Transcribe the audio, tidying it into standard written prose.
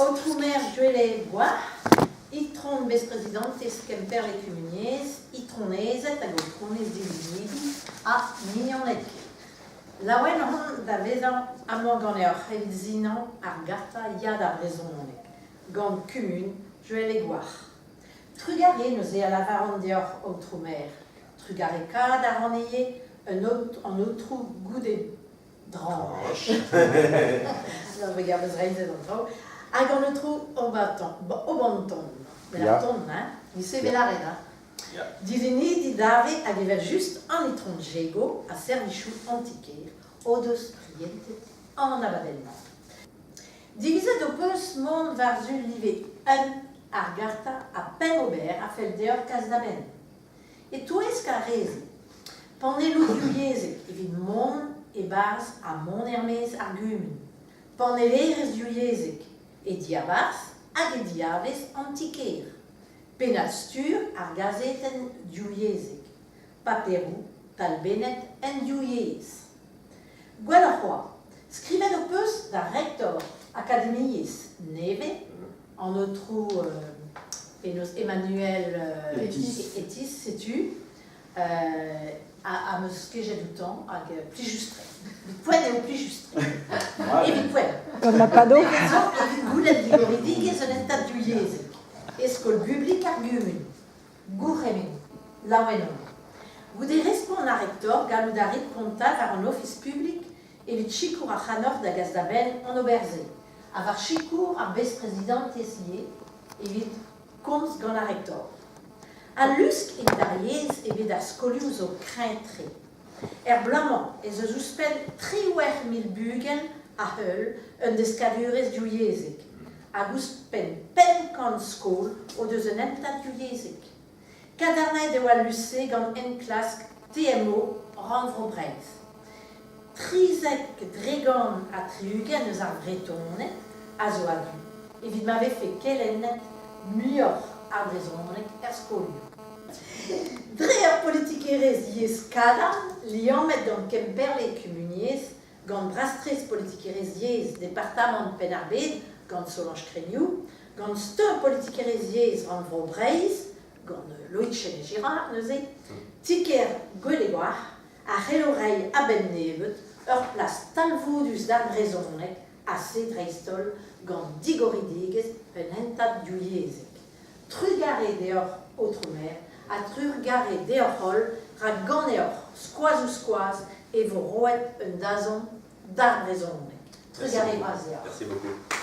Aotrou maer Goueled-Gwar, itron besprezidantez Kemperle Kumuniezh, itronezed hag aotronez dilennidi ha mignoned. Laouen on da vezañ amañ ganeoc'h evit sinañ ar garta Ya d'ar brezhoneg gant kumun Goueled-Gwar. Trugarez neuze a lavaran deoc'h, aotrou maer. Trugarekaat a ran ivez an aotrou goude Drañch. Regarde reizhet an traoù. Hag an aotrou Obaton, Obanton. Belaton, hein? Ni Belaret, hein? Dilennidi dave hag evel-just an itron Jego ha servijoù an ti-kêr o deus prientet an abadenn-mañ. Divizet ho peus mont war-zu live un ar garta ha pemp ober a fell deoc'h kas da benn. E-touesk ar re-se, panelloù divyezhek evit mont e-barzh ha mont er-maez ar gumun, panellerezh divyezhek e diabarzh hag e diavez an ti-kêr, pennad-stur ar gazetenn divyezhek, paperoù talbennet en div yezh. Gwelloc'h oa, skrivet ho peus da rektor akademiezh nevez an aotrou penaos Emmanuel Etis, setu, am eus kejet outañ hag plijus-tre. Evit poent eo plijus-tre. Evit poent. Gant ma pado. Evit goulenn digoridigezh un hentad divyezhek e skol bublik ar gumun. Gourc'hemenn. Laouen on. Goude respont ar rektor, gallout a rit kontañ war an Ofis publik evit sikour ac'hanoc'h da gas da benn an ober-se. Ha war sikour ar besprezidantez ivez evit komz gant ar rektor. Al lusk evit ar yezh evit ar skolioù zo kreñv-tre. Er bloaz-mañ ez eus ouzhpenn 18,000 bugel a heul un deskadurezh divyezhek hag ouzhpenn 500 skol o deus un hentad divyezhek. Kadarnaet eo al lusk-se gant enklask TMO Rannvro Breizh. 73% eus ar Vretoned a zo a-du evit ma vefe kelennet muioc'h ar brezhoneg er skolioù. Dre ur politikerezh yezh kadarn liammet gant Kemperle Kumuniezh, gant brastres politikerezh yezh departamant Penn-ar-Bed, gant Solange Creignou, gant steuñv politikerezh yezh Rannvro Breizh, gant Loïc Chêne-Girard neuze, ti-kêr Gwelegouarc'h a c'hello reiñ a-benn nebeut ur plas talvoudus d'ar brezhoneg ha se dreist-holl gant digoridigezh un hentad divyezhek. Trugarez deoc'h, aotrou maer, ha trugarez deoc'h-holl rak ganeoc'h, skoaz-ouzh-skoaz, e vo roet un dazont d'ar brezhoneg. Trugarez bras deoc'h. Merci beaucoup.